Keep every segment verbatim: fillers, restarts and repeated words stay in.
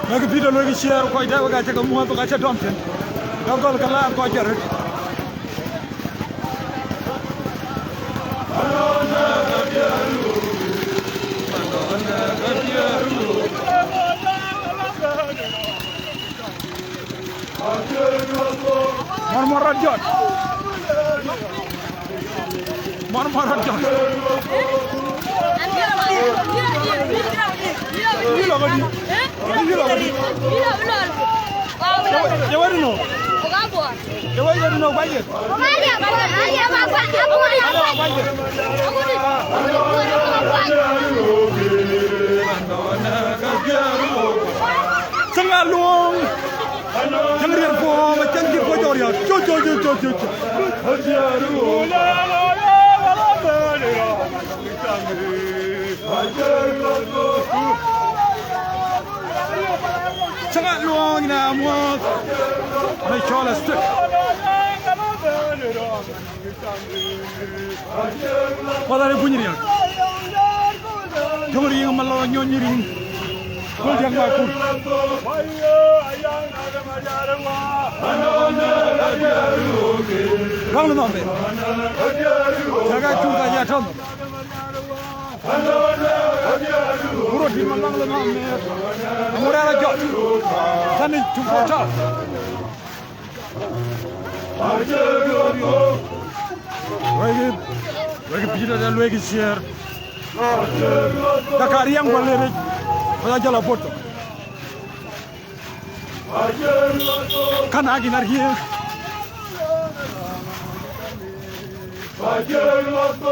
Wek video luel kë share, kɔc dɛ̈ wek acä ke muɔ̈th, wek acä dɔm tën. Ka gɔl ke laar kɔc jɔt röt. Mɔ̈r mɔ̈r rɔt jɔt. Mɔ̈r mɔ̈r rɔt jɔt. Yï lɔ këdï. Yï lɔ këdï. Ye wɛ̈t ënɔ. Ye wɛ̈t ënɔ, kuany ke. Cäŋ aluɔŋ. Cäŋ riɛl puɔ̈u, cäŋ dït puɔ̈u jɔt riɔt. Cö, cö, cö, cö, cö, cö. Cäŋ aluɔŋ na muɔ̈th. Në cɔl a stick. Kuadhar ë kuny riɛk. Töŋ riŋ malɔ nyony riŋ. Kul diäk ma kul. Raŋ lë nɔm bɛ. Cäk a cuk ka ya tɔ̈m. Ku röt dït ma raŋ lë nɔm bɛ. Aŋu rɛ̈ɛ̈r a jɔt. Tɛ̈n ë cuk kɔc tɔ̈. Wek, wek pïïr de luek share. Ka ka riɛŋ bä lëric, bä ya jɔl a bot. Kan a gin a riëëŋ.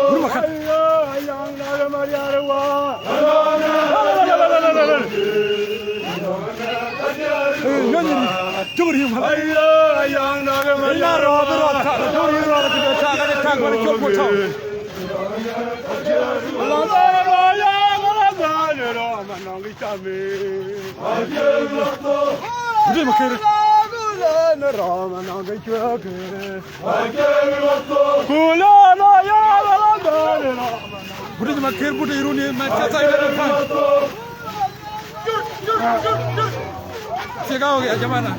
Gurma kan. Eh, nyonyi ni, tugri ma. Ina ro, ro ta, tugri ro ta, ta, ta, ta, ta, ta, ta, ta. Gudi ma kere. Gudi ma kere, gudi iruni ma ta ta ina fan. Tiga oke ya jamana.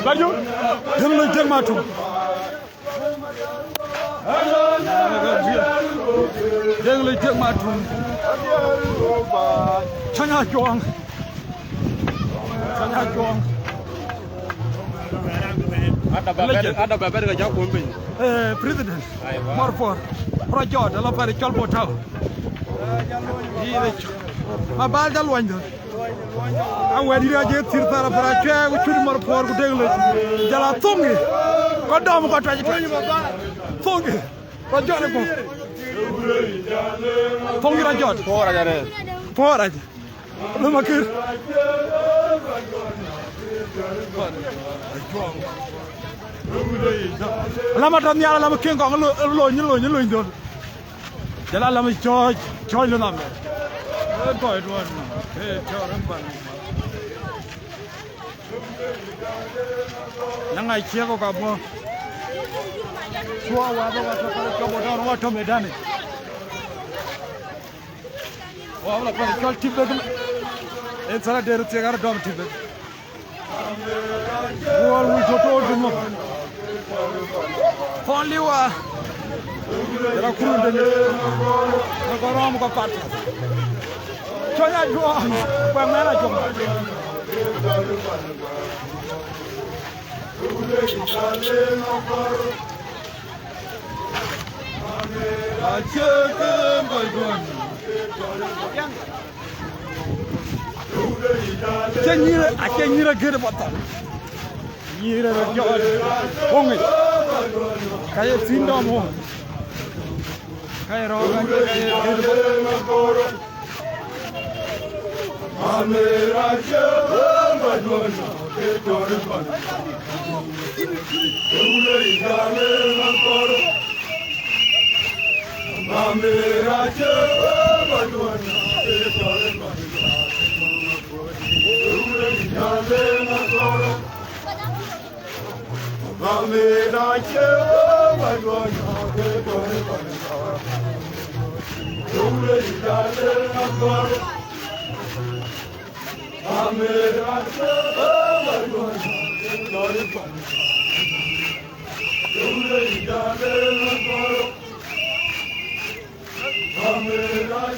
Baju, deng lo deng matum. Deng lo deng matum. Chanya juang. Chanya juang. Ada ba ber, ada ba ber ka ja kuom piny. Eh, President. Aiwa. Mor por. Pro jot, ala pare chol botau. Ire. Ma bal da luany do. A wɛ̈t dït acie thïr thar apɛr acuɛɛk ku cut mɔ̈r puɔ̈r ku dek lec. Jɔl a thoŋkï. Kɔc dɔm kɔc tuac tuac. Thoŋkï. Rɔt jɔt ëkɔ̈u. Thoŋkï rɔt jɔt. Puɔ̈r rac arëët. Puɔ̈r rac. Lëm akër. Lam atɔ̈ nhial, lam ë kën kɔŋ, lony, lony, lony, lony dhöl. Jɔl a lam ë cɔɔc, cɔɔc lë nɔm. Ë tɔc duɔ̈n, ë tɔ̈ rem pan. Nyaŋ a ciëk ë ka buɔ. Cuɔ wa bä wa tɔ̈ kɔc cɔp wa tɔ̈, wa tɔ̈ medani. Wa bä la pan cɔl tïp bek. Ë thara der thiek ar dɔm tïp bek. Wol wul to to dum. Pon liwa. Era kurun de. Ko rom ko pat. Chonya juang. Kwa mera juang. Acie nyïïr, acie nyïïr agëër bɔ̈ thar. Nyïïr ë rɔt jɔt wöŋic. Ka ye thïn dɔm wöŋ. Ka ye rɔɔk, ka ye gëër bɔ̈.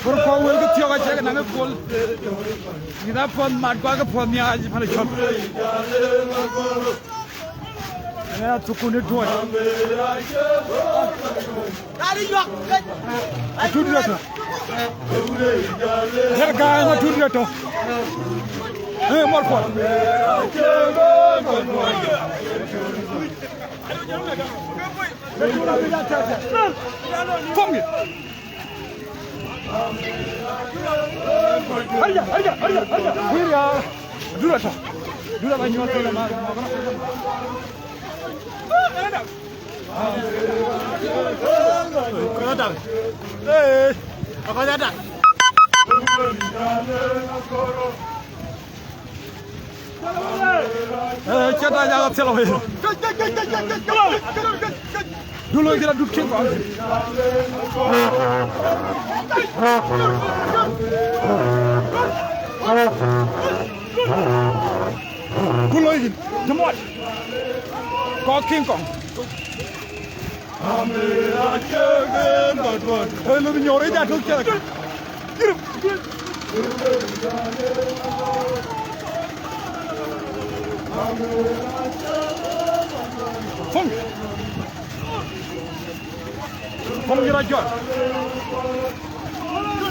Kɔɔr kɔɔr wël kë thiɔ̈k acïk naŋ ë puɔl. Mïth apuɔth mat guak ë puɔth nhiaac pan ë cɔl. Ënë athukun ë tuɔɔc. Atut röt tɔ̈. Yer gäi, atut röt tɔ̈. Ee, mɔl puɔl. Kɔm yï. Hurja, hurja, hurja, hurja. Wïr ya. Dura tɔ̈. Dura ba nyuɔl tɔ̈ ma. Kɔc adak. Ee, kɔc adak. Ee, cï da nya thiël wei. Du loi kï la dut kiŋ kɔn. Du loi kï. Jëmɔt. Kɔk kiŋ kɔn. Ee, lɔ nyɔɔr ë ja tök cɛk. Pɔ̈ŋ. Pɔ̈ŋ yï rɔt jɔt.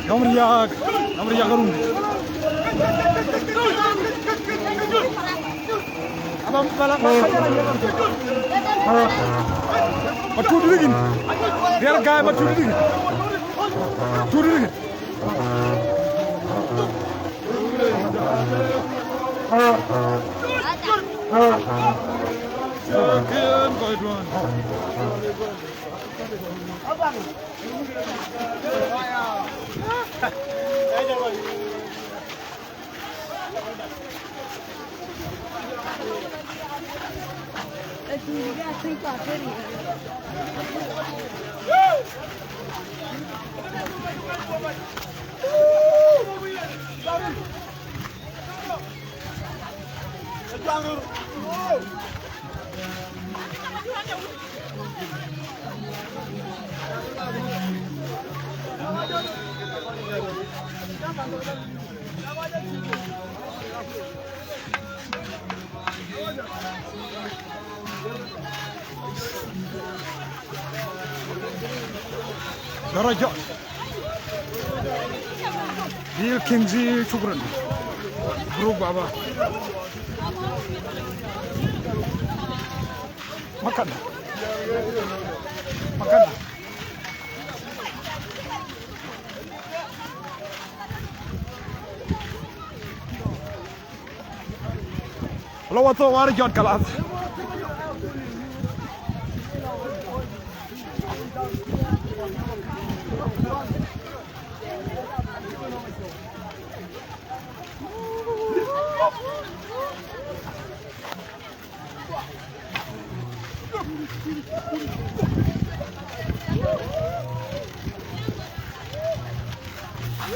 Dɔm riääk, dɔm riääk arum. Matut dït kïn. Riɛl gäi matut dït kïn. Matut dït kïn. Daraja. Dil King Zil, shukran. Bro, baba. Makan. Makan. Lo wa thok war jɔt kalas.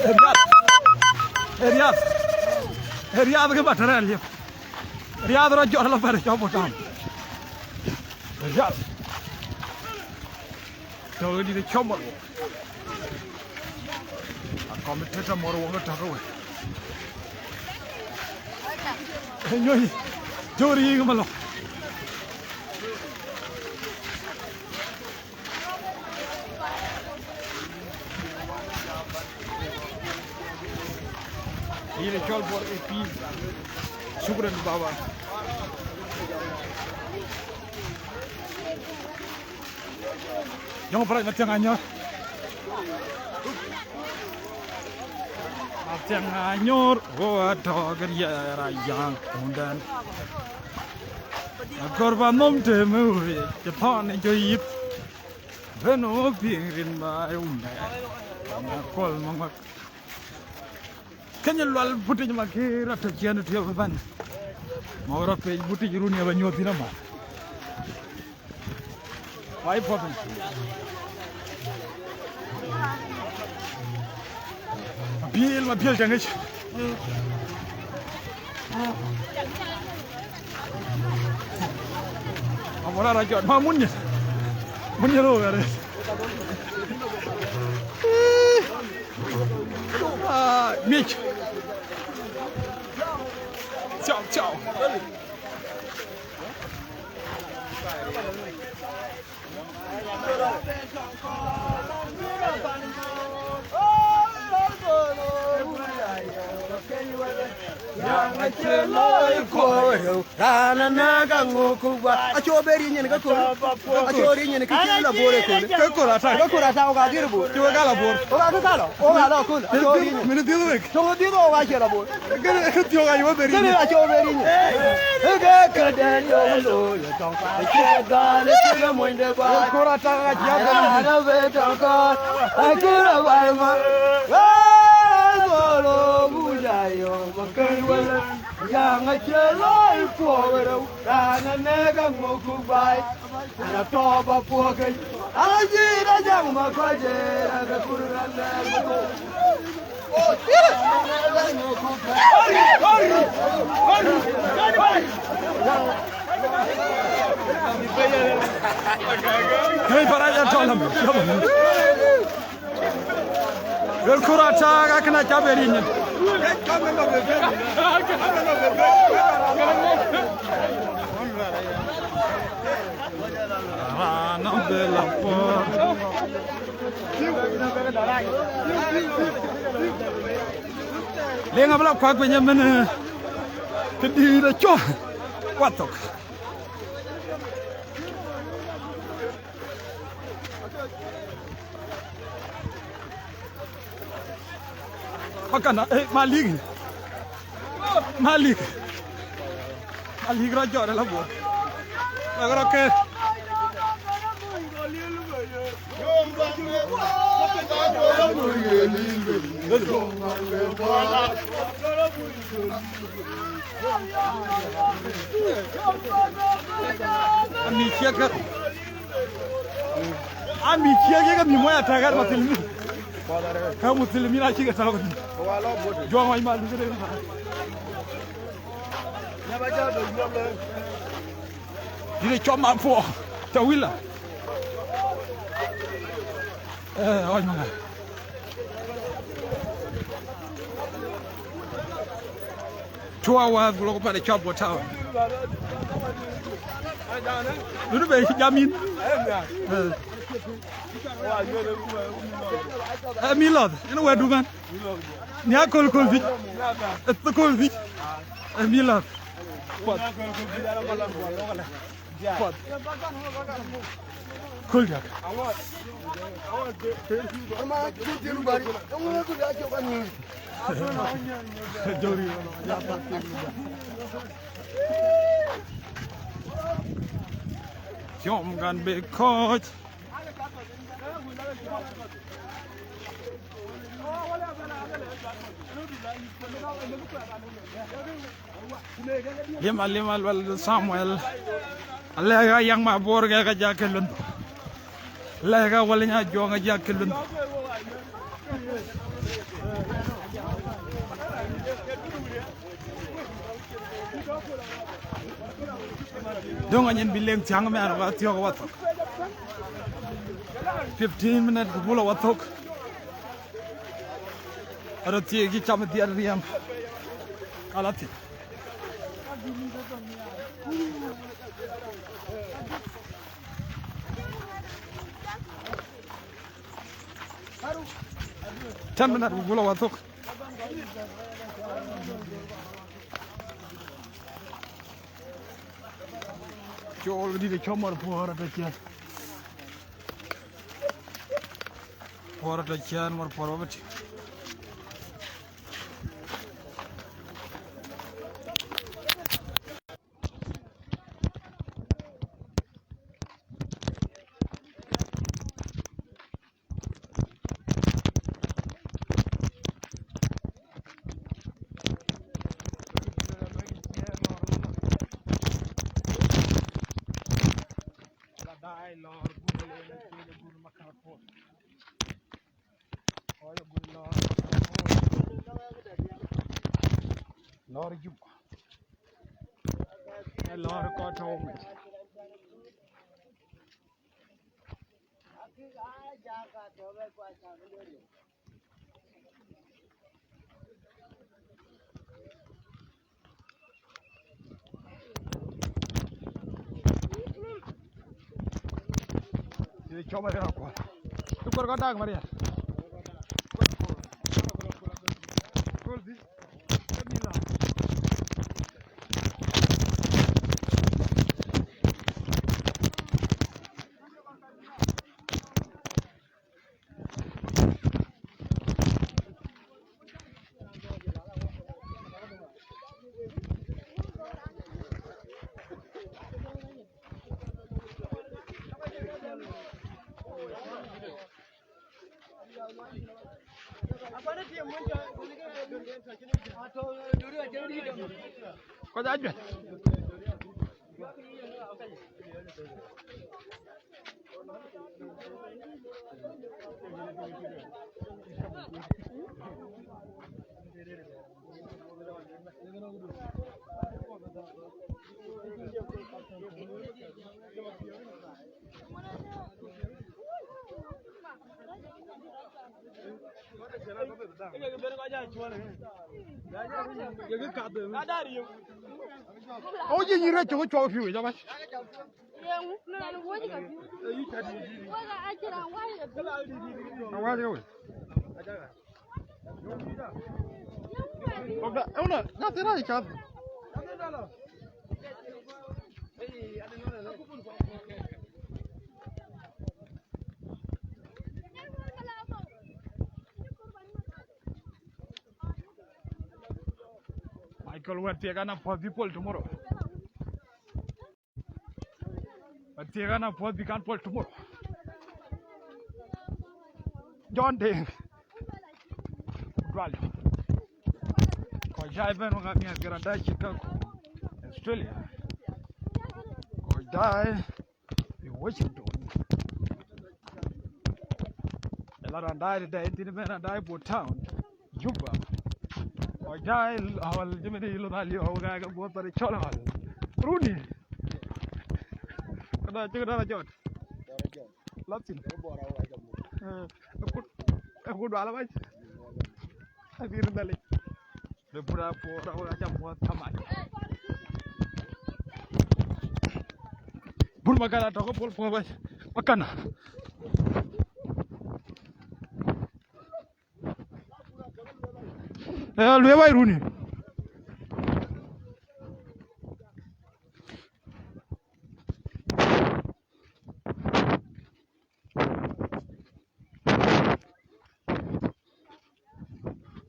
Ee Riath. Ee Riath. Ee Riath ke ba tɛ̈rɛ̈ɛ̈r liep. Riath rɔt jɔt la bär cɔp bä tam. Ee Riath. Tɔ̈ ɣööt dït ë cɔp mɔr wok. Akɔm ë tëtë mɔr wok ë tɔ̈ ke wek. Ee nyoi. Jɔ̈ɔ̈r yiic ë malɔ. Yïn ë cɔl Bor A P. Shukran baba. Jɔŋ Prac Mathiaŋ Anyɔɔr. Mathiaŋ Anyɔɔr, wo atɔ̈ ke riɛɛr a yäŋ kunden. Akɔr ba nhom tëmë wëë, cï thɔn ë jɔ yïth. Bën wo piŋ rin ba ë wundɛ. Akɔl maŋɔt. Keny Lual Butic ma kë rɔt tɔ̈ ciɛɛn ë tuëëk bän. Ma rɔt pec Butic run ye ba nyuɔ̈th thïn amath. Ai puɔ̈th. Mapiël, mapiël tëŋic. Amɔ̈l ara jɔt, ma mun nyɛ. Mun nyɛ rou arëët. Ah, mic. Ciao, ciao. Raan anɛ̈k aŋö ku guac? Acï ber yï nyin ke kor. Acï ber yï nyin ke cï la Bor ë kor. Ke kor ata. Ke kor ata, wok adhil Bor. Cï wek aa la Bor. Wok aa ke ka lɔ. Wok aa lɔ kul. Acï ber yï nyin. Min dhiëth wek. Töŋ dhiëth wok acï la Bor. Kënë, kënë thiɔ̈k ayï wek ber yï nyin. Kënë acï ber yï nyin. Ë ke këden yök looi ë tɔŋ. Ë cï gäl ë cï ke monyde guac. Kor ata ka cï a ber yï nyin. Raan abë tɔŋ kɔ̈th. Akï la wal ma. Ë dholo buc ayök ma kën wël. Yaŋ acï looi puɔ̈u rou, raan anɛ̈k aŋö ku guac? Ana tɔ̈ ba puɔ̈k yic, ana jïït ajaŋ ma kɔc ë raan ke kur raan lɛɛr. Hey, para ya tɔ̈ lɔm. Luel kor ata, ka kënë acï ber yï nyin. Raan abë la puɔ̈k. Leŋ abï la kuak piny ëmën, eh, këdït acɔl wathok. Makana, eh, Malik. Malik. Malik rɔt jɔt ë la Bor. Rɔt, rɔt ke. Ami ciek ke. Ami ciek ke mi moya tagar Muslimin. Ka Muslimin acï ke tɔ̈u. Juɔŋ wany ma lu ke. Dït cɔm apuɔ. Tawila. Eh, wany ma. Two hours, ku lok pan cɔp wo town. Lunu be jamin. Eh. Eh, mi lɔth, ina wɛ duman. Ni akol kol thic. Eh, kol thic. Eh, mi lɔth. Puɔth. Puɔth. Kol diak. Jori. Jom gan be coach. Lima, lima, luel Samuel. Alɛ̈k a yaŋ ma Bor ke ka jak ke lunh. Alɛ̈k a wal nya juɔŋ a jak ke lunh. Döŋ anyin bï leŋ thiäŋ mɛn wa thiɔ̈k wa thok. Fifteen minutes ku bula wa thok. Aröt thiëëk cï cam dhiɛl riɛm. Ka la thïn. Ten minutes ku bula wa thok. Col dït ë cɔm mɔr puɔ̈r atɔ̈ ciɛ̈n. Puɔ̈r atɔ̈ ciɛ̈n, mɔr puɔ̈r bä bï tïŋ. Lɔɔr Juba. Lɔɔr kɔc tɔ̈u mit. Ye cɔp arëër akuɔl. Cï kuɔr kɔn dak Maria. Kɔc ajuɛc. Awo je nyïïr acök cuɔk piu jabac. Awac ke we. Oga, euna, na tira icath. Michael, wɛ̈t thiek an, apuɔth bï pol tomorrow. Wɛ̈t thiek an, apuɔth bï kan pol tomorrow. John Deng. Dual. Kɔc daai bɛ̈n wek amiɛth ke raan daai cït ka ku Australia. Kɔc daai ë Washington. Jɔl a raan daai tëde, tïn bɛ̈n raan daai Port Town, Juba. Kɔc daai awal jëmënë yï lon aliu, awal ka ke buɔth pan cɔl awal. Runi. Këda cï këda la jɔt. Latin. Eh, akut, akut wala bac. Abï run dali. Bï pur apuɔɔr awek acam puɔth kamat. Bur makana tɔ̈ ke pol puɔth bac. Makana. Eh, lueel wai runi.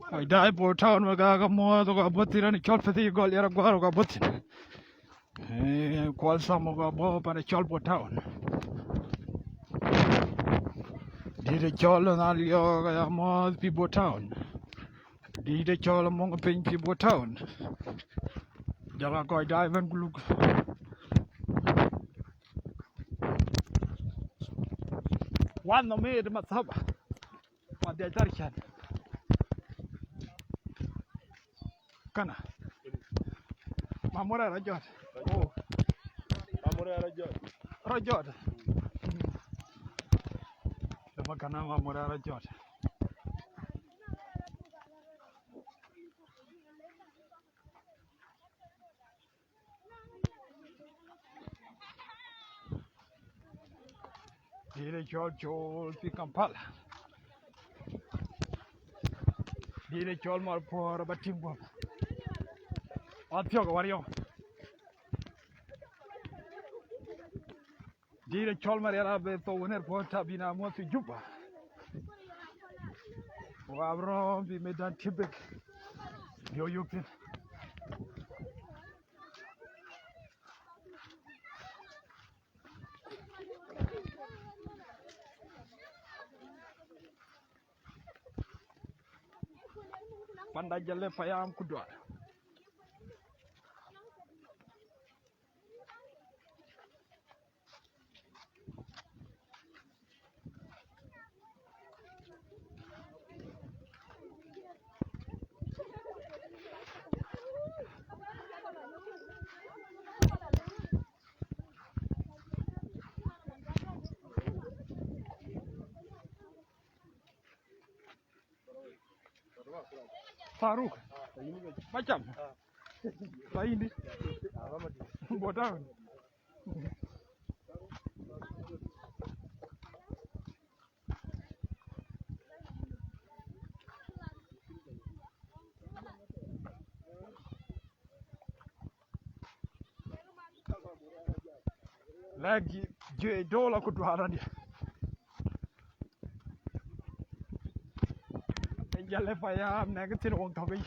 Kɔc daai Port Town wek aa ke muɔ̈ɔ̈th, wek abɔ̈ thïn, raan cɔl Pathii Gɔl Yer Aguar wek abɔ̈ thïn. Eh, Kuɔl Sam wek abɔ̈ pan cɔl Port Town. Dït ë cɔl Naliɔɔk aya muɔ̈ɔ̈th pï Port Town. Dït ë cɔl Amoŋ piny pï Port Town. Jɔl a kɔc daai bɛ̈n ku luk. Wan nɔm ëët mathaba. Wan dhiac thar cän. Kana. Mamurɛ rɔt jɔt. Oh. Mamurɛ rɔt jɔt. Rɔt jɔt. Dama kana mamurɛ rɔt jɔt. Dït ë cɔl Col pï Kampala. Dït ë cɔl Mɔr Puɔ̈r ba tïŋ guɔ̈p. Athiɔ̈k awär yɔ̈ŋ. Dït ë cɔl Marial abë thou wën ë puɔ̈u tap yïn amuɔ̈th ë Juba. Ku Abraham bï mëdan tïbek. Bï yök thïn. Panda jël payam ku dual. Faruk. Macam. Ba yïndï. Bo down. Lɛ̈k juëc dola ku duar adï. Jal ë payam, nɛ̈k thïn wok tɔ̈ bei.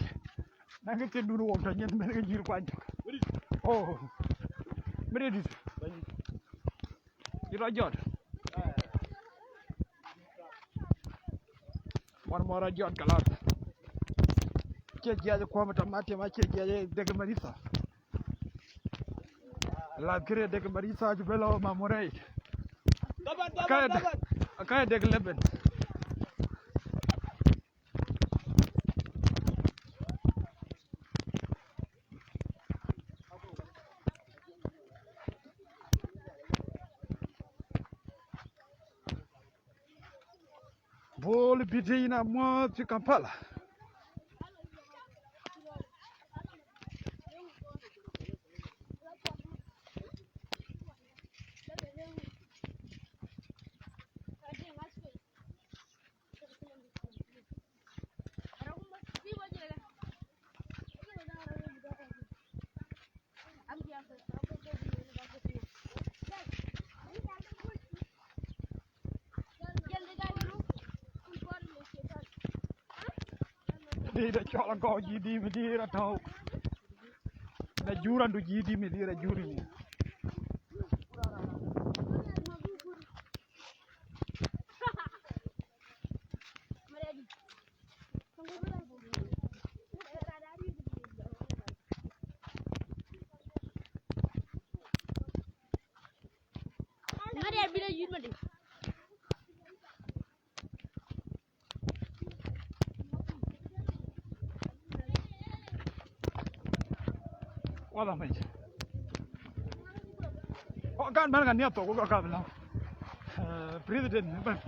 Nɛ̈k thïn dun wok tɔ̈ nyin, mɛn ke nyïïr kuany tök. Oh, mïdït. Yï rɔt jɔt. Mɔr mɔr rɔt jɔt kalas. Cie jiɛc kuɔm tamatim, acie jiɛc dek maritha. Lath kërë dek maritha cï bï lɔ mamurei. Ka, ka dek leben. Bol bï tïc na muɔ̈th cï Kampala. Dït acɔl agɔu jï dïm dït atɔ̈u. Na jur andu jï dïm dït ajur ini. Ŋadɛ bï lɔ yïn madï. Wala mec. Kan bän ka niath thok ka kabila. Eh, president bän.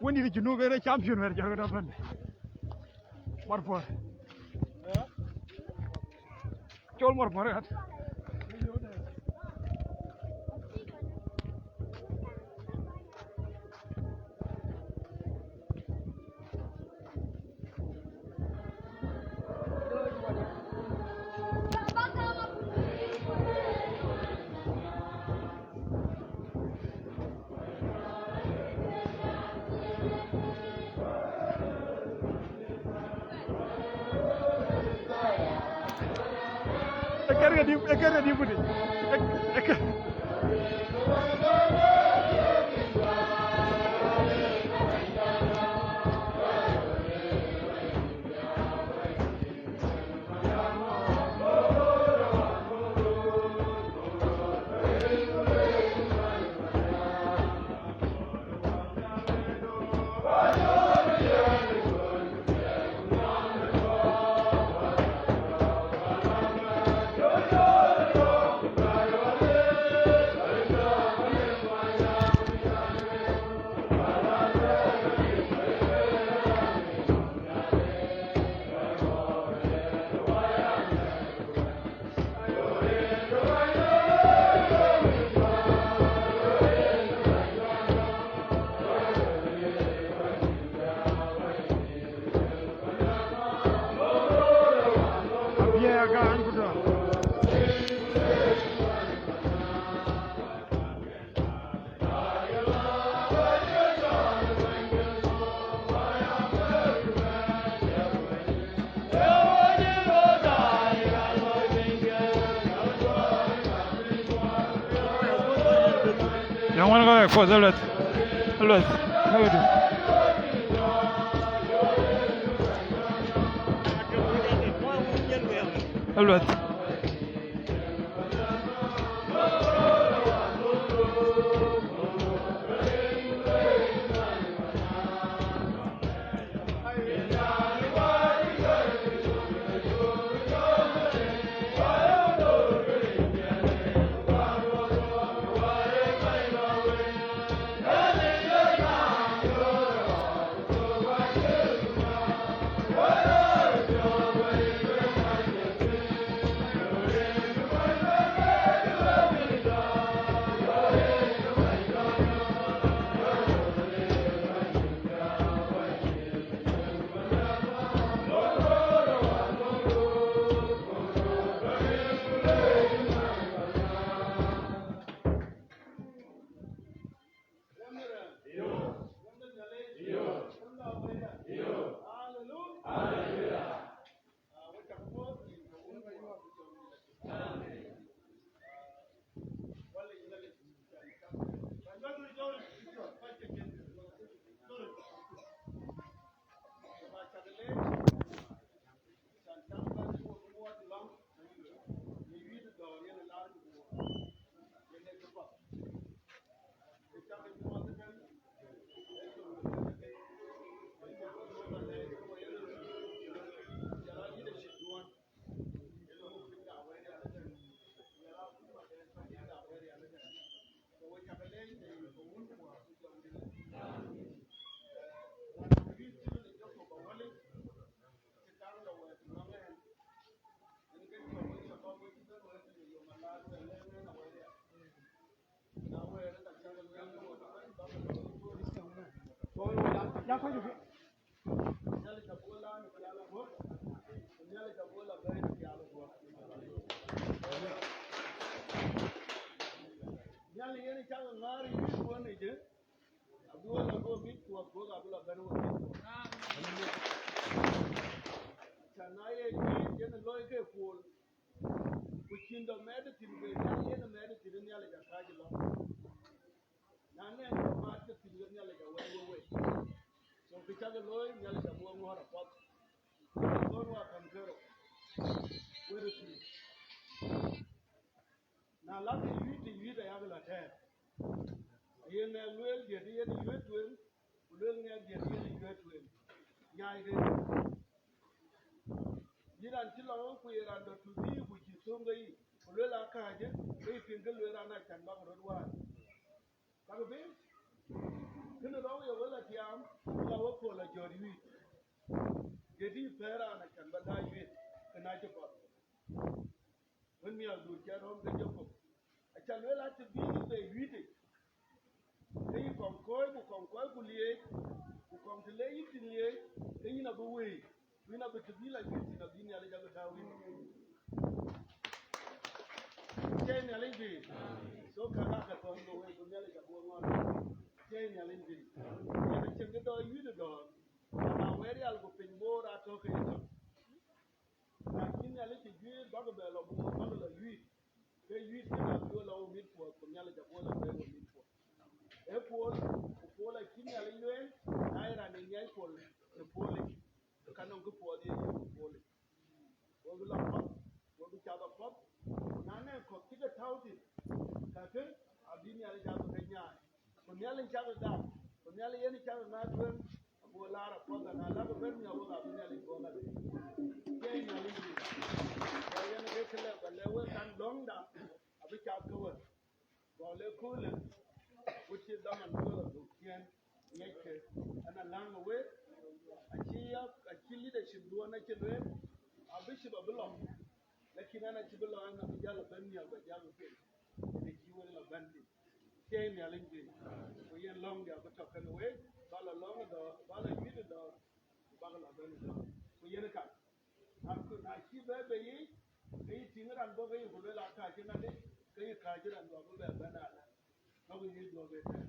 Wëndït Junub ë champion wɛ̈t jɔt këdë bän. Marpuɔr. Col Marpuɔr kat. Eker ke dim, eker ke dim budi. Ek-, eker. Yɔŋ wën ka kuɔth alueth. Alueth. Alueth. Alueth. Ya kɔc ë Nhialic abï la në pial guɔ̈p, Nhialic abï la bɛ̈ɛ̈i në pial guɔ̈p. Nhialic yen cak ŋäär ë yïth wën ë jë, abï wek la go mïth kuɔth, wek abï la bɛ̈n wek mïth kuɔth. Cän na ye yïth yen looi ke puɔl, ku cïn dɔ mɛɛt thïn, ke Nhialic yen mɛɛt thïn, Nhialic akääc lɔ. Na nɛn dɔ mɛɛt thïn, ke Nhialic awɛɛr wek wei. So kë cak looi, Nhialic abï wek ŋɔ̈ɔ̈r apath. Wek thɔ̈n wa käŋ kerou, wek röt thïn. Na lakï yuiit, të yuiit ayak la tɛɛr. Aye ŋɛk lueel diɛt yen yuet tueŋ, ku lueel ŋɛk diɛt yen yuet tueŋ. Nyaai ke. Yïn raan cï lɔ ku ye raan dɔ tuthi ku cï thöŋ ke yic, ku lueel akääc, ke yï piŋ kë lueel raan acan bak röt waar. Bak bï, kënë rɔu ye wël atiaam, ku la wek puɔl ajɔt yuiit. Diɛt yï pɛ̈ɛ̈r raan acan ba daai yuet, kën acï kɔth. Wën miäkduur cï rɔ̈m ke Jakop, aca lueel an, të bï yïn bei yuitic, ke yï kɔŋ kɔ̈ɔ̈c, ku kɔŋ kɔ̈ɔ̈c, ku lieec, ku kɔŋ të le yïn thïn lieec, ke yïn abï wëi, ku yïn abï të bï la yuitic, abï Nhialic abï tääu yïn. Cie Nhialic bï. So ka ka ke thɔ̈n ke wek, ku Nhialic abï ŋɔ̈ɔ̈r. Cie Nhialic bï. Yen acïn kë dɔɔr yuiit ë dɔ̈ɔ̈r, na wɛɛr rial ku piny boor atɔ̈ ke yï tök. Na cïn Nhialic cï juëër bäk bɛ lɔ buk bäk lɔ yuiit, ke yuiit kënë abï wek lɔ wek mïth puɔth, ku Nhialic abï wek lɔ bɛ̈ɛ̈i wek mïth puɔth. Ee puɔl, ku puɔl acïn Nhialic lueel, na ye raan ë ŋiɛc puɔl në puɔlic, ke ka nɔŋ kë puɔth ye yök puɔlic. Wek bï lɔ path, wek bï cath apath, ku na nɛn kɔ̈k cï ke tääu thïn, kakë abï Nhialic abï ke nyaai. Ku Nhialic cak gam, ku Nhialic yen cak ŋäär tueŋ, ago laar apuɔth, na lak bɛ̈n miɔ̈u wek abï Nhialic guɔ̈k adï. Cie Nhialic bï. Ku yen ke kë lɛ̈k ba lɛ̈k wek kan lɔ̈ŋda abï cath ke wek. Gɔl ë köölë, ku cï dhaman ke la dhuk ciëën, ŋiɛckë, ɛn aläŋ ë wek, acï ya, acï leadership duɔ̈n acï lueel, a bishop abï lɔ, lakin ɛn acï bï lɔ, ɛn abï jäl abɛ̈n miɔ̈u ba jäl piŋ, ënë cï wek la bɛ̈n thïn. Cie Nhialic bï, ku yen lɔ̈ŋdiɛ̈ abï tɔ̈ kenë wek, ba la lɔ̈ŋ ë dɔ̈ɔ̈r, ba la yuiit ë dɔ̈ɔ̈r, ku bak la bɛ̈n ë dɔ̈ɔ̈r, ku yen ë kak. Na ku, na cï bɛ bei yiic, ke yï tïŋ raan bɔ̈ ke yï ku lueel akääc ënɔŋ dï, ke yï kääc raan dɔ̈ɔ̈r bï bɛ bɛ̈n alë. Bäk yï dɔ̈ɔ̈r bɛ tɛ̈ɛ̈n.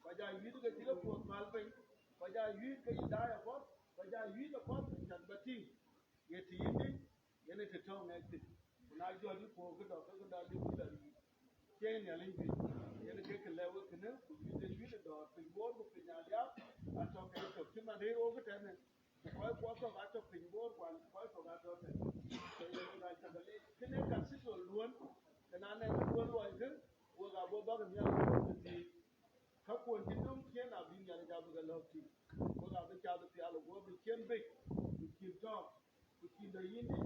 Kɔc aa yuiit ke cï ke puɔ̈th päl piny, kɔc aa yuiit ke yï daai apuɔth, kɔc aa yuiit apuɔth, cak bä tïŋ. Ye tïŋ dï, yen ë të tɔ̈ ŋɛk thïn. Ku na jɔt yï puɔ̈u këdɔ̈, ke këdɔ̈ dï bï bɛ yuiit. Cie Nhialic bï, yen ke kë lɛ̈k wek kënë, ku yuiit ë yuiit ë dɔ̈ɔ̈r, piny Bor ku piny Aliap, atɔ̈ ke tök cï man rëër wok ëtɛ̈në. Ku kɔc kuɔ kɔ̈k atɔ̈ piny Bor, ku an, kɔc kɔ̈k atɔ̈ tɛ̈n. Ke yen ë ŋac cak leec. Kënë cathedral duɔ̈n, kën anɛn duɔ̈n luɔi kë, wek abï bäk Nhialic bï thiëëc. Ka kuɔn cï döŋ ciëën abï Nhialic abï ke lɔ̈k tïŋ. Wek abï cath pial, ku abï ciën bec, ku cïn tɔ̈. Ku cïn dɔ yïn dï,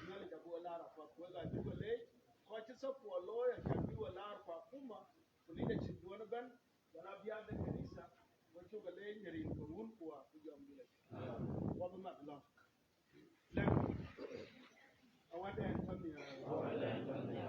Nhialic abï we laar apath, wek acuk ke leec, kɔc cï support looi, acan bï we laar, ku akuma, ku leadership duɔ̈n ëbɛ̈n, wala biäk de kanitha, we cuk ke leec në rin ke Wun ku Wät ku Jɔŋdït Lajik. Wa bï mat lɔ. Lɛ̈k, awadɛn tɔ̈ nhial.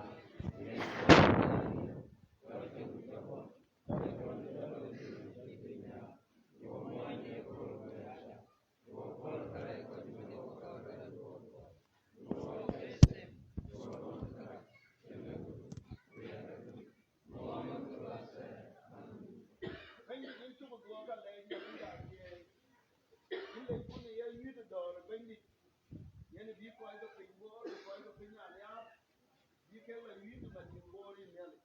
Bɛ̈nydït, yïn cuk dhuɔ̈k alɛɛc në bï dak thiëëc. Yïn lec kun ë ye yuiit ë dɔ̈ɔ̈r ë Bɛ̈nydït, yen bï kɔc ke piny Bor, ku kɔc ke piny Aliap, bï kek la yuiit ë Bɛ̈nydït Bor yïn Nhialic.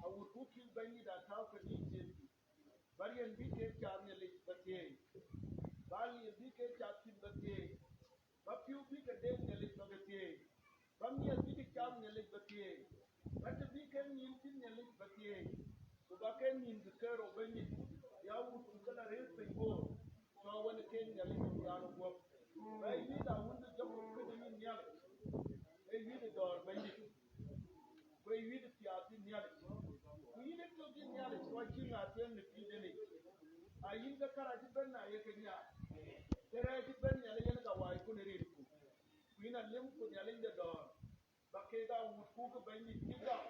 Awut ku kïn Bɛ̈nydït atääu ke nin cin. Ba riɛn bï kek cath Nhialic ba thieei, ba liɛl bï kek cath thïn ba thieei, ba pïu bï ke deet Nhialic ba ke thieei, ba miɛth bï ke cath Nhialic ba thieei, ba të bï kek nyïn thïn Nhialic ba thieei, ku ba ke nïn ke kerou Bɛ̈nydït, ya wut ku ke la rëër piny Bor, tɔ̈ wën ë kek Nhialic raan guɔ̈p. Ba yuiit awun de Jakop kënë yïn Nhialic, ee yuiit ë dɔ̈ɔ̈r Bɛ̈nydït. Ku ë yuiit piath yïn Nhialic. Ku yïn ë tök yïn Nhialic, ku acïn ŋa tueŋ në pïïrden yic. A yïn ke kärac ëbɛ̈n na ye ke nyaai. Ke rɛɛc ëbɛ̈n Nhialic yen ka waai kun ë rinku. Ku yïn a lim ku Nhialic de dɔ̈ɔ̈r. Ba keek aa wut ku ke Bɛ̈nydït cï gam.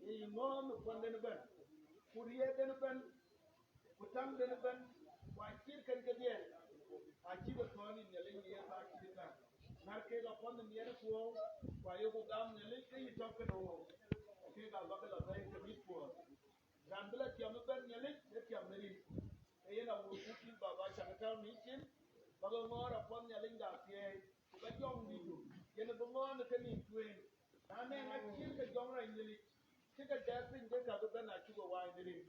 Ye yï ŋɔ̈ɔ̈m ë kuɔnden ëbɛ̈n. Ku riɛɛtden ëbɛ̈n. Ku täŋden ëbɛ̈n, Ku acït kën kedhie, acïk ë thɔ̈n ë Nhialic në yen bä cït ë kan. Ŋär kek apuɔth në miɛt ë puɔ̈u, ku ayeku gam Nhialic ke yï tɔ̈ kënë wook, kek abäkï lɔ bɛ̈ɛ̈i ke mïth puɔ̈th. Raan bï lɔ tiam ëbɛ̈n Nhialic, ee tiam në rin. Ee yen awook buk yïn baba cak ë tääu në yïcin, bäkï ŋɔ̈ɔ̈r apuɔth Nhialic de athiɛɛi, ku ka jɔŋdïtdu, yen bï ŋɔ̈ɔ̈r në kenïïm tueŋ. Na nɛŋ acït ke jɔŋ rac Nhialic, cï ke dɛɛt piny ke ka bï bɛ̈n acuk ë waai në rin.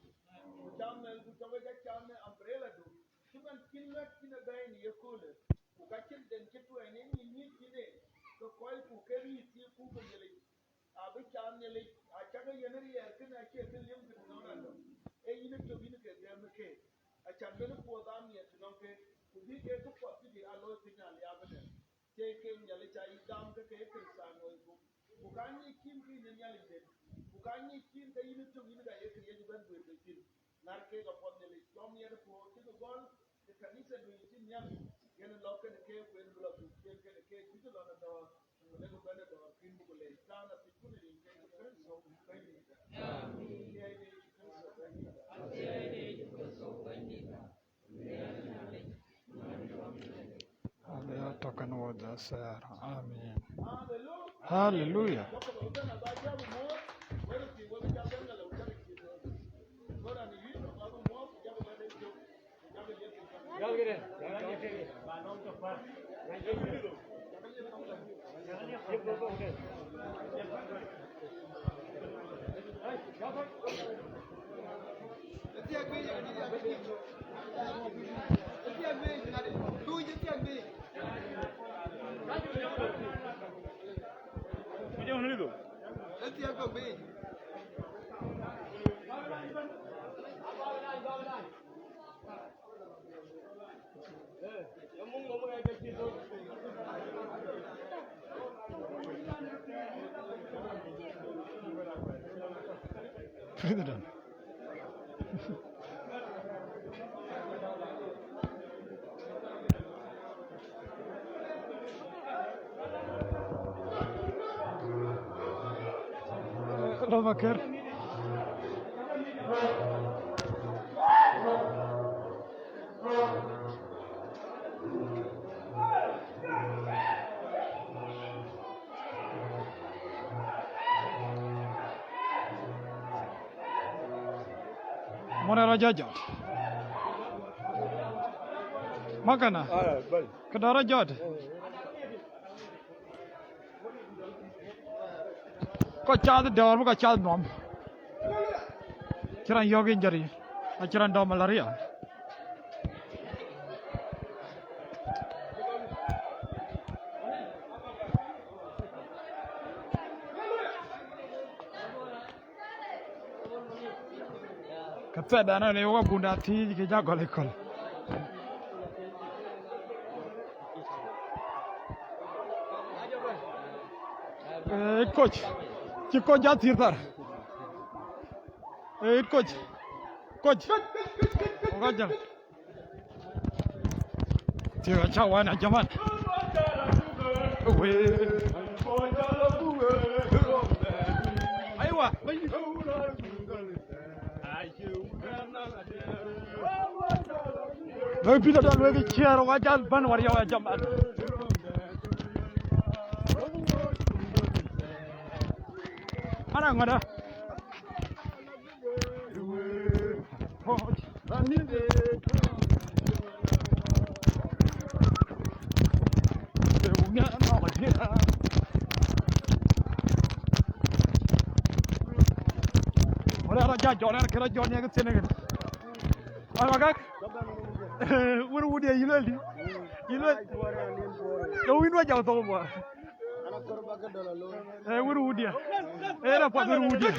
Ku cam mɛl ku tɔ̈ ke jɔ cam ë umbrelladu, cï man cïn ŋäth cïn ë bɛ̈ɛ̈i në yeköölë, ku ka cïn den cï tuɛɛny ë nyin nyïïn cïn en, ke kɔcku ke riit thiëëk ku ke Nhialic, abï cam Nhialic, acäkë yen riɛɛr kënë acie kë liëm kë tënɔŋ randɔ, ee yïn ë tök yïn ke gɛ̈m ë keek, acan bɛ̈n puɔth amiɛt tënɔŋ ke, ku bï kek këpuɔth cï bï aa looi piny aliap ënë. Thieei kek Nhialic aa yï gam ke ke ye Krïthanooi gup, ku ka nyic cin ke yïn ë Nhialicden, ku ka nyic cin ke yïn ë tök yïn ka ye kë Yecu bɛ̈n guëër ke cin. Ŋär kek apuɔth Nhialic, cɔm yɛn puɔ̈u cï ke gɔl ë kanithadu yï cïn nhial, yen lɔ kënë keek ku yen bï lɔ dhuk cien kënë keek cï ke lɔ në dɔ̈ɔ̈r, ku lek bɛ̈n ë dɔ̈ɔ̈r kïn buk leec. Kan athïc ku në rin ke Yecu Kërtho Bɛ̈nydït. Amen. Thieei de Yecu Kërtho Bɛ̈nydït. Abï ya tɔ̈ kën wɔ dhil thɛɛr. Amen. Haleluya. President. Salva Kiir. Mɔn ë rɔt jɔt jɔt. Makana. Këdɔ̈ rɔt jɔt. Kɔc cath dɔ̈ɔ̈r bï kɔc cath nuɔm. Cï raan yɔ̈ɔ̈k injury, acï raan dɔm malaria. Ke thɛɛrdan ënë wok abunda thiic ke ja gɔl ë köl. Ee, koc. Cï koc ja thïr thar. Ee, koc. Koc. Wok ajäŋ. Tiɛ̈k acä wan a jaman. Wee. Aywa. Loi pït adɔl wek ciɛɛr wa jal bän war yɔu a jaman. Ana ŋɔda. Wala ra ja jɔl, ra kira jɔl ne ke tene ke. Ai, wakak. Wur wudi, yï luel di. Yï luel. Ke win wa jam thok bua. Ee, wur wudia. Ee, na puɔth wur wudia.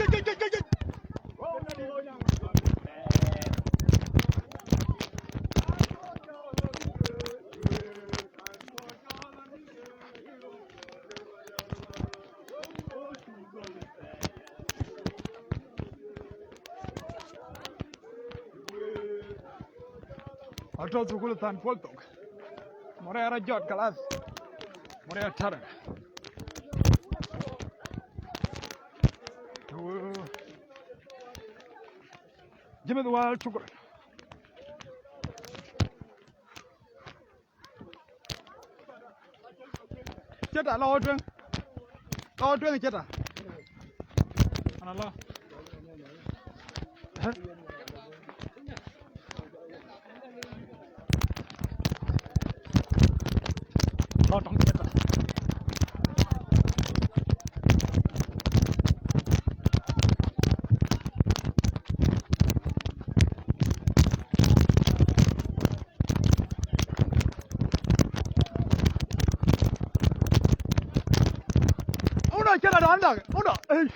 Atɔ̈ thukul than puɔl thok. Mɔrɛ ara jɔt kalas. Mɔrɛ atar. Jimmy the Wild, shukran. Cït a lɔ tueŋ. Lɔ tueŋ cït a. Ana lɔ. Lɔ tɔŋ cït a. Uno, cït a dɔn dak. Uno. Ei.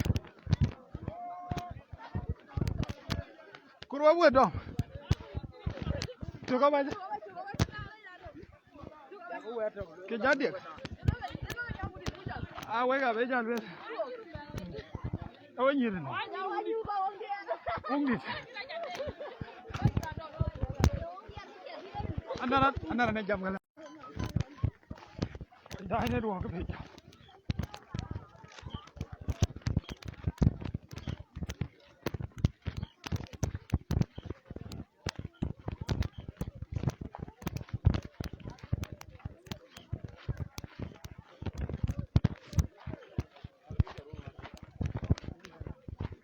Kur wek wek dɔm. Tök abac. Ke jat diek. A wek abe jal wel. Awe nyir ni. Ungit. Anara, anara ne jam gala. Dai ne duok ke jam.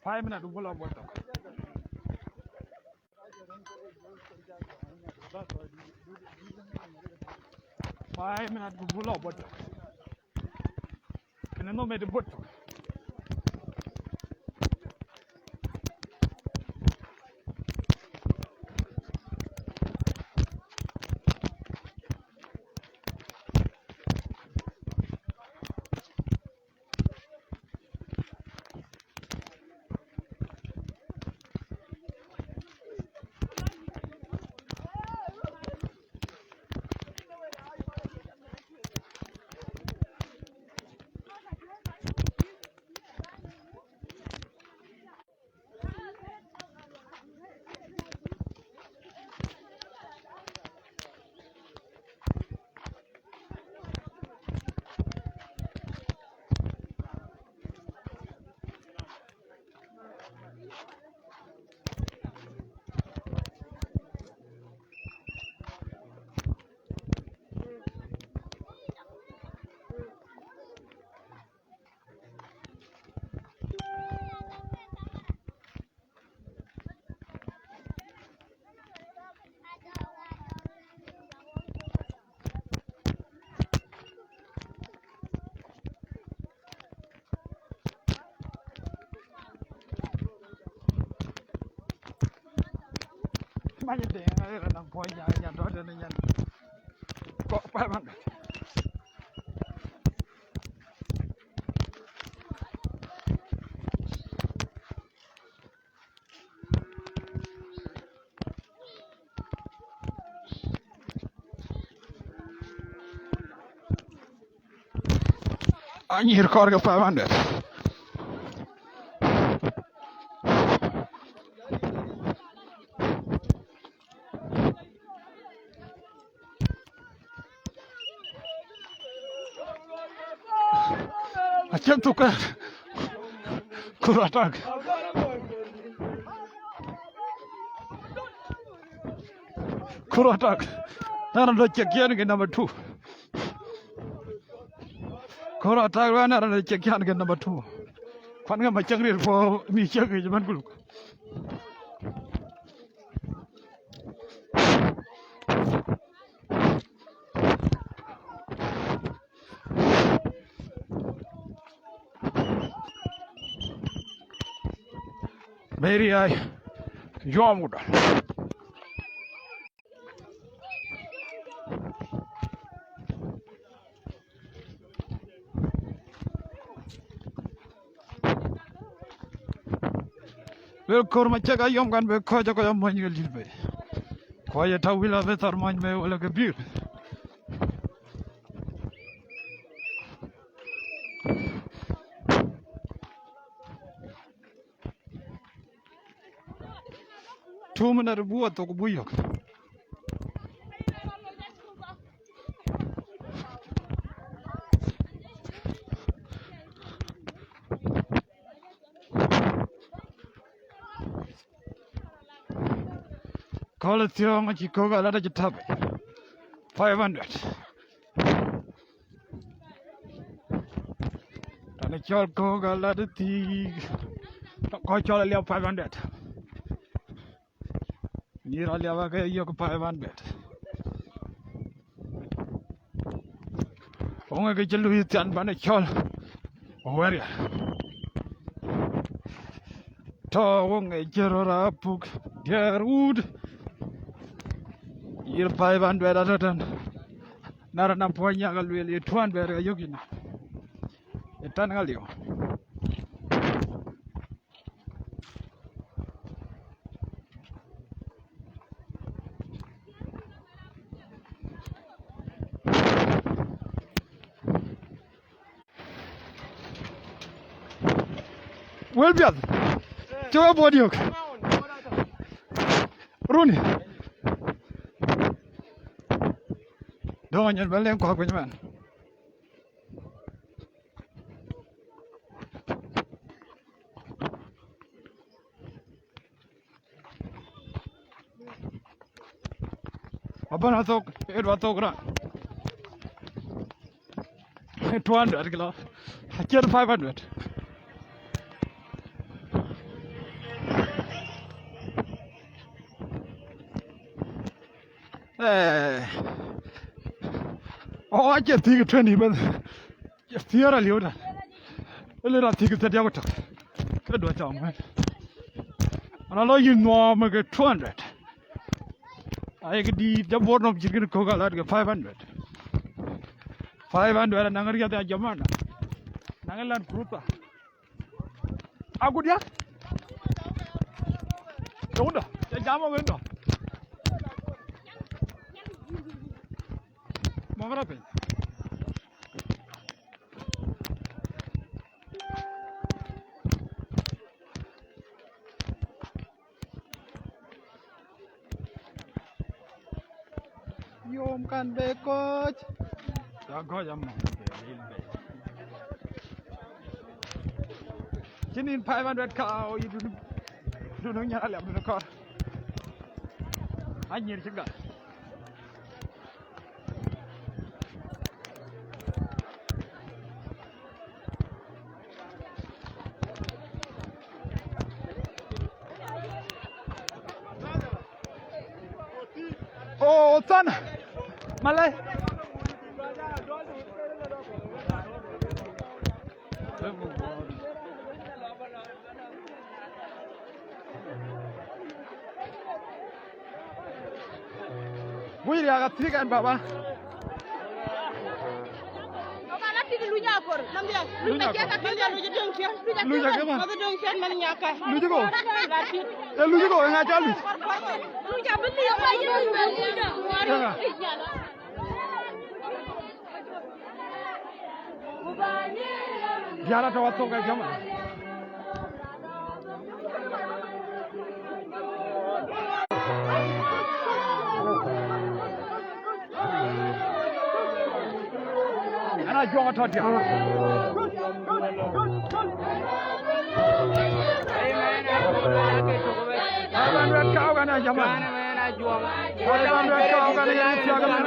Five minutes, bulo boto. Five minutes, bulo boto. Kene no mede boto. Many things I don't know, boy, I don't know. Kok paman. Anyïr kɔɔr ke five hundred. Acïn thuk. Kur atak. Kur atak. Nana lo cek yen ke number two. Kur atak, nana lo cek yen ke number two. Kuan ke ma cek rir po mi cek ke man kuluk. Mary ai yom guda. Wel kor ma cek ayom kan be kɔc, kɔc amony ke lir bei. Kɔc ë tau wil abe thar mony bei wala ke bir. Two minute bu athok bu yök. Kɔl thiɔ̈ɔ̈ŋ acï kök alat acï täp. Five hundred. Cɔl kɔ̈k alat thiik. Kɔc cɔl aliap five hundred. Nyïïr aliap ake yök five hundred. Wok ŋic ke cï luui thian bän ë cɔl wɛ̈ɛ̈r ya. Tɔ̈ wok ŋic cï rɔt aa puk diɛɛr wut. Nyïïr five hundred atɔ̈ tɛ̈n. Na rɔt na puɔ̈ny yak alueel ye two hundred ka yök yïn. Ye tɛ̈n ka liu. Wël piath. Cï we bɔ̈ diök. Runi. Dɔ̈ŋ anyën bä leŋ kuak piny man. Abana thok, edwa thok ra. Two hundred kilo. Achiel five hundred. Eh. Oh, achiel thik twenty bas. Thiëër aliu da. Ele ra thik thiëër diak tök. Ke dua cam wen. Ana lo yïn nuɔɔm ke two hundred. Ai ke di da bor nom jir ke ko galat ke five hundred. Five hundred na ngari ya jamana. Na ngalan kruta. Agudia. Dunda. Ya jama wendo. Mamara pe. Yom kan be koc. Ya koc am. Cinin five hundred ka o yidun. Dun nyara lem dun kor. Anyir ciga. Oh, sana. Malay. Wui riak athik ɛn baba. Luny akë. Luny akë man. Luny ko. E luny ko, e ŋa ca luny? Eŋa? Diara tɔ̈ wathok ka jama. Ana juɔŋ atɔ̈ diara. Aban wɛt kau kan a jama. Aban wɛt kau kan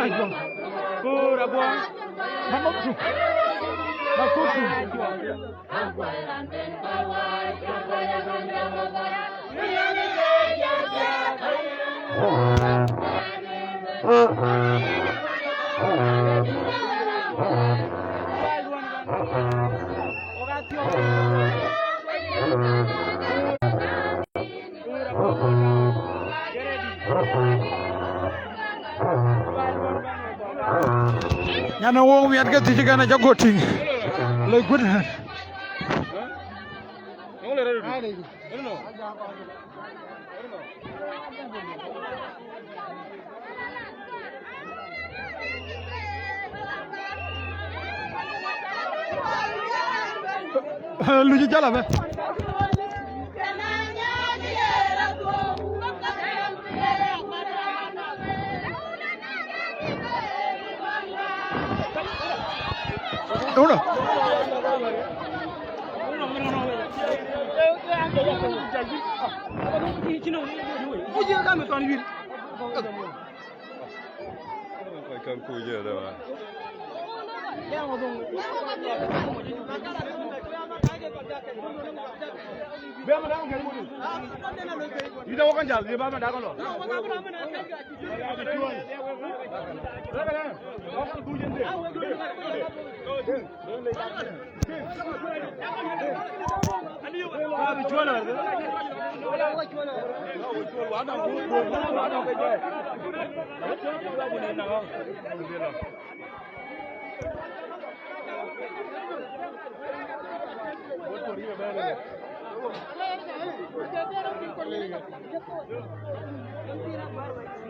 a jama. Kur abuɔŋ. Mamaktu. Makutu. Nyan wok miɛt ke thiëc kɛn aca guɔ tïŋ. Lec guöt. Luc jal abɛ. Uno. Kan kuc ëdë wa. Be ma da kɛn mudi. Ida wakan jal, ye ba ma da kalo.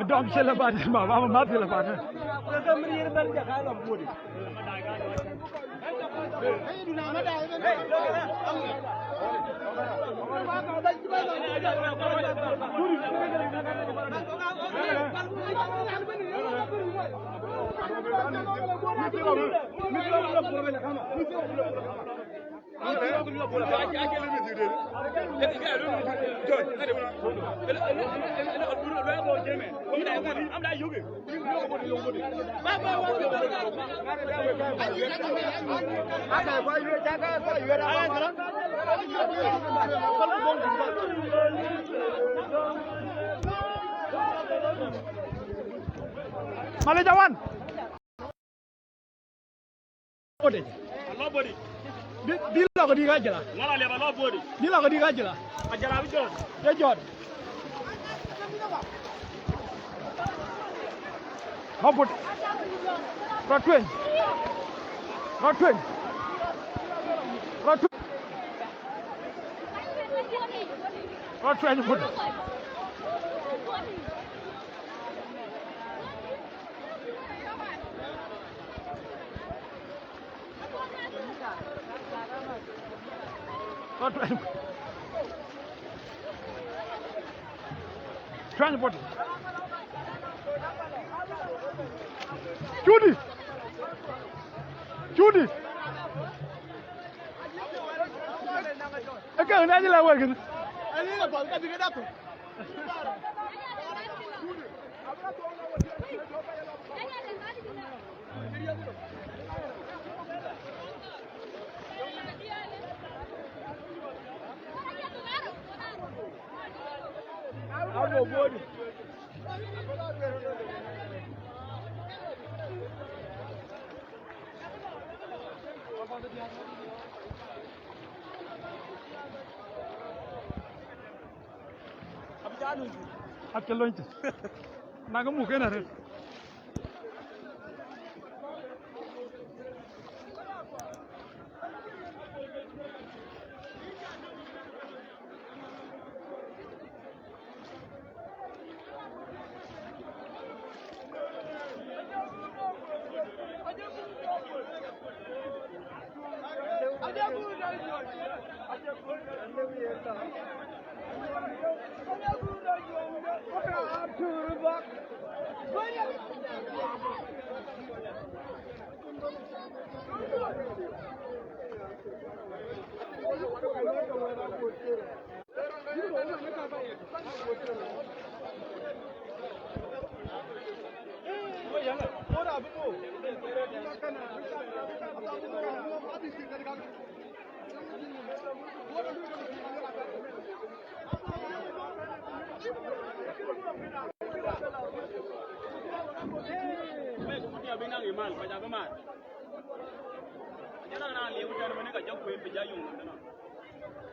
Dɔm cï lë bän, ma, ma, ma, ma, cï lë bän. Malec awan. Body. Bï, bï lɔ̈k dï ka jëla. Bï lɔ̈k dï ka jëla. Ye jɔt. Lɔ̈k body. Rɔt tueny. Rɔt tueny. Rɔt tueny. Rɔt tueny body. Transport. Judy. Judy. Ëkë na jël awek. Acï lony thïn. Nak muk en arëët.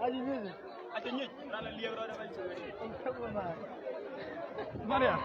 Aye nyic. Aca nyic, raan la liep rɔt ëbɛ̈n cï wël. Maria.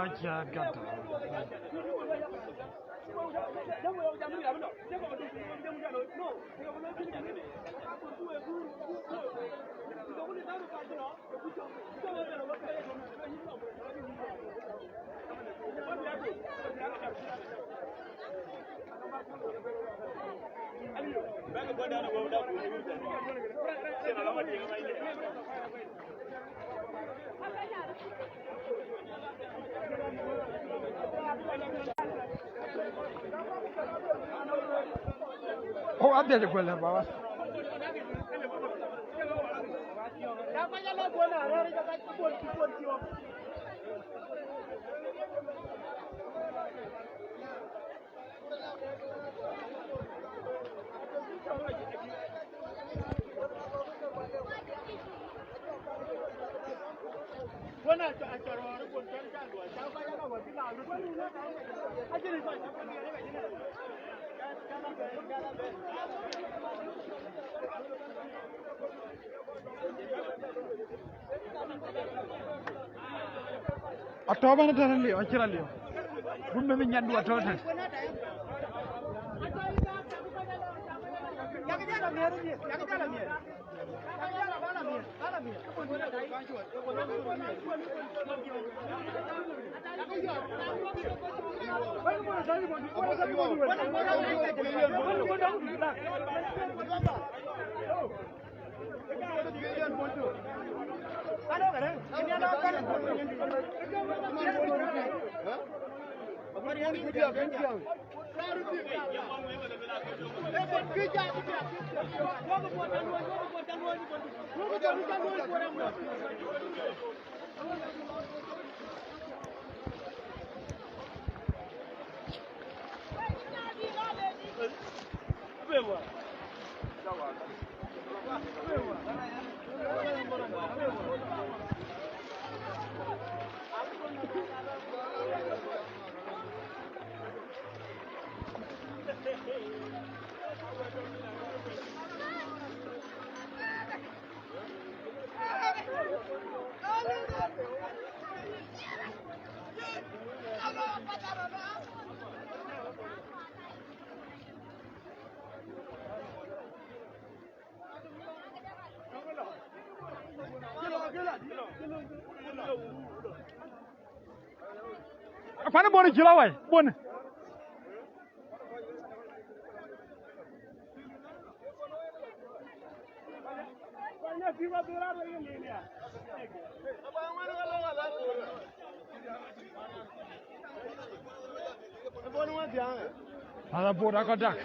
Acha kata. Oh, adhiac kuɛl baba. Atɔ̈ bɛ̈n tɛ̈n aliu, acï rɔt liu. Bï meth nyandu atɔ̈ tɛ̈n. Apana bɔn cï la wai, bɔn. Ala bot akɔ̈ dak.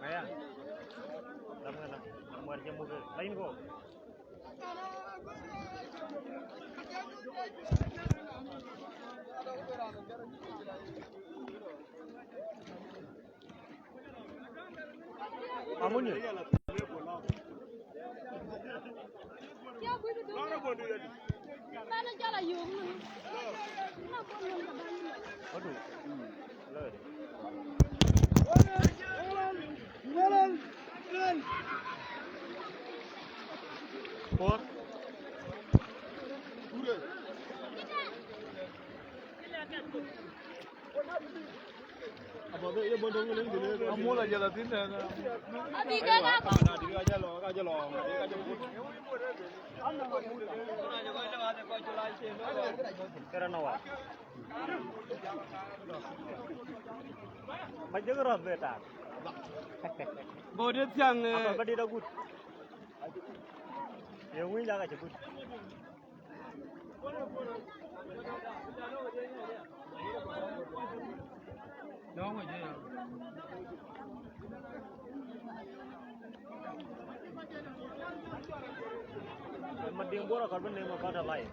Aya. Lam ŋa lam? Lam ŋa cï muk ë? Lain kɔ̈u. Amunye. Adu. Por. Amuɔl ajɔl athïn tɛ̈n. Adï ke ka kɔn. Kërë nɔ wa. Ba jek rɔth be tak. Bot ë thiaŋ, eh. Apa ba dit agut. Ye ŋuny dak acï gut. Madiŋ bor akɔr bï neem akɔt alai.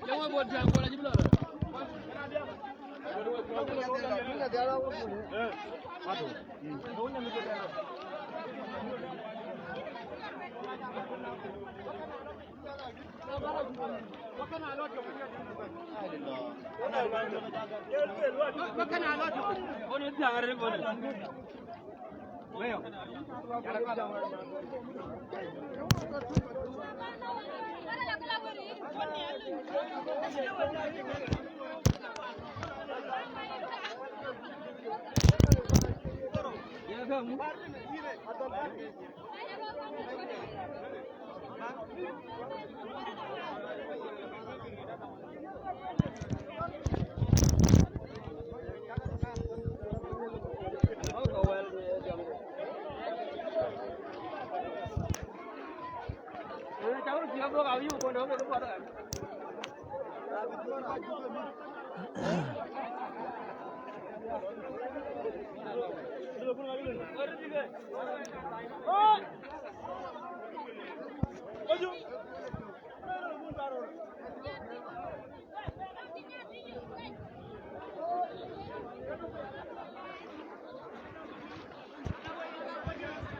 Jaŋ bot, jaŋ bot, ajï bï lɔ.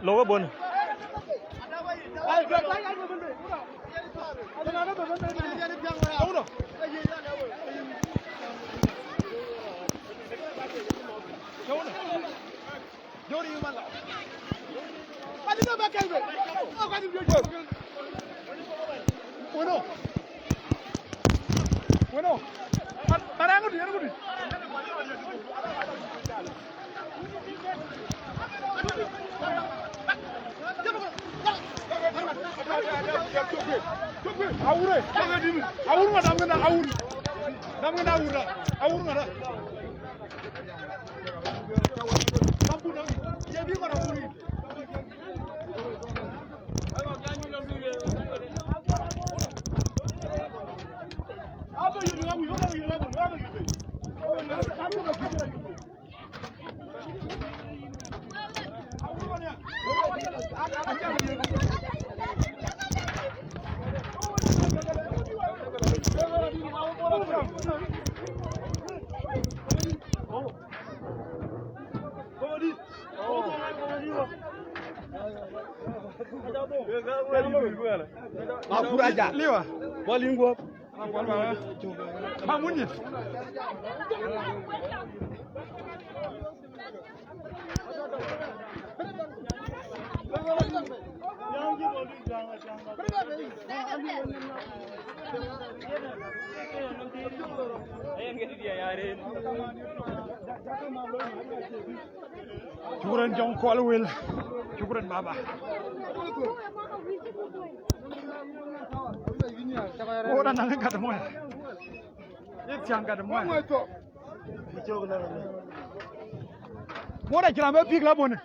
Lo ke bon. Bueno. Bueno. Para, para, Aure, aure, aure, aure, aure, aure. Akuraja. Liwa. Bɔl in guɔp. Ba mun ni. Shukran, Jɔŋ Kɔl Wil. Shukran, baba. Ora na gat moya. Ye tiang gat moya. Bora chiram be pik la bone.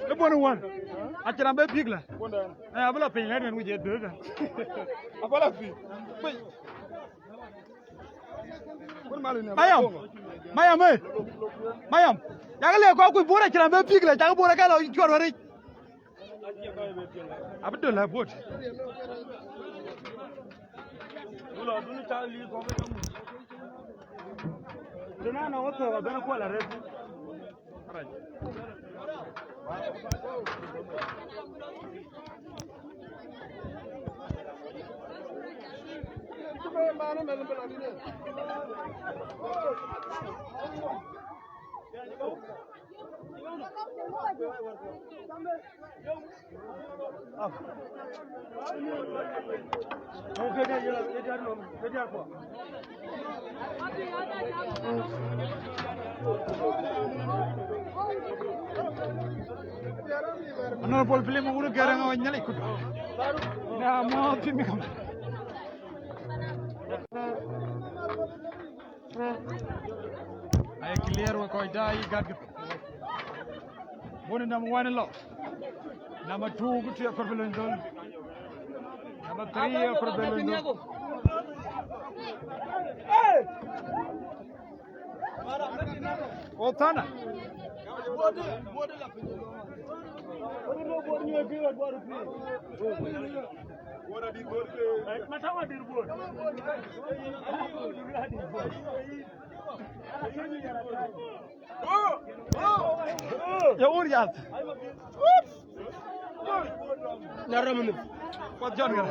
E bone wan. A chiram be pik la. Eh, abla piny la nen wuje döda. Abla piny. Mayam. Mayam, eh. Mayam. Yak le ko ku bora chiram be pik la, yak bora ka lo chwar wari. Abdul Abud. Duna na wata wa bena kuala red. Honorable Film, unu gerang awan nyali kudu. Na mo timi kam. Ai clear we kɔc da yi gat. Buni number one lo. Number two ku tue kor belon dol. Number three kor belon dol. Othana. Ya wur yath. Na ram ni. Kuat Jɔn ŋa?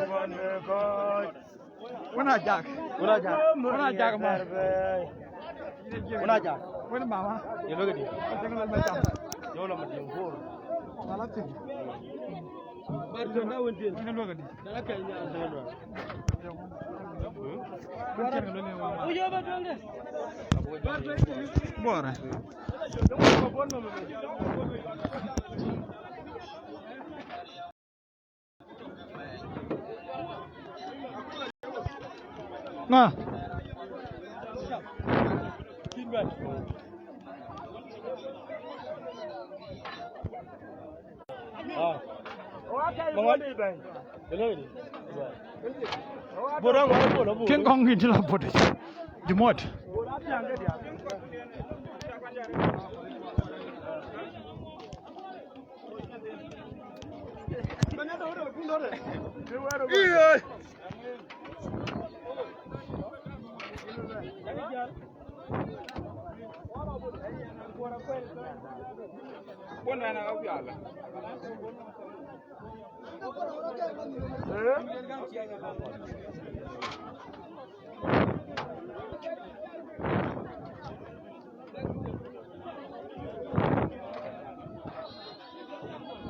Wën a jak. Wën a jak. Wën a jak, man. Wën a jak. Wën mama. Ye lo gadi. Jɔn la ma jin bor. Wala tin. Bar jɔn na wën tin. Wën lo gadi. Dala ka nya. Wën tin lo ne mama. Bora. Ŋa? Ken kɔŋ kin cï la bot. Jumot.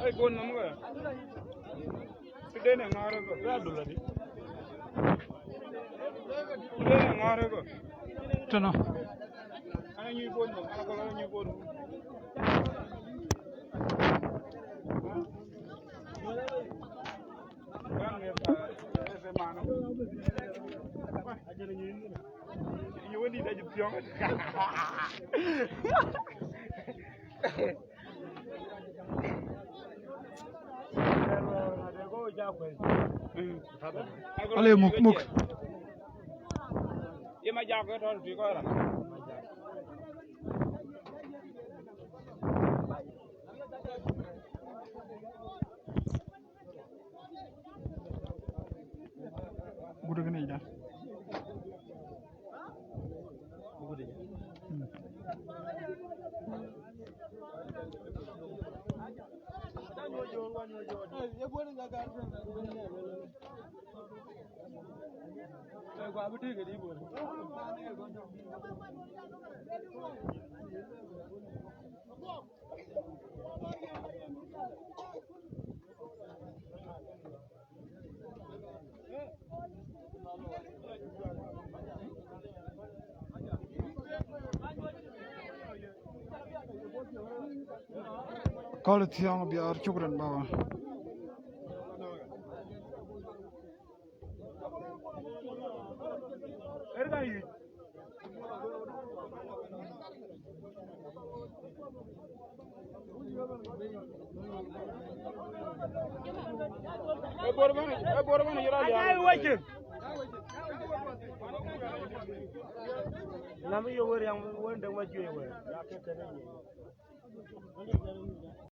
Ai, gon nam ga. Ti den e ŋɔɔr e go. Ya dula di. Ti den e ŋɔɔr e go. Tëno. Ana nyuc bot nom, ana kɔl ana nyuc bot nom. Ale muk, muk. Ye ma jak ko ton ti ko ra. Gudu gini ja. Hmm. Kɔl Thiɔŋ Biaar, cukran baba. Nam yo wer yang wen deng ma jwe wer.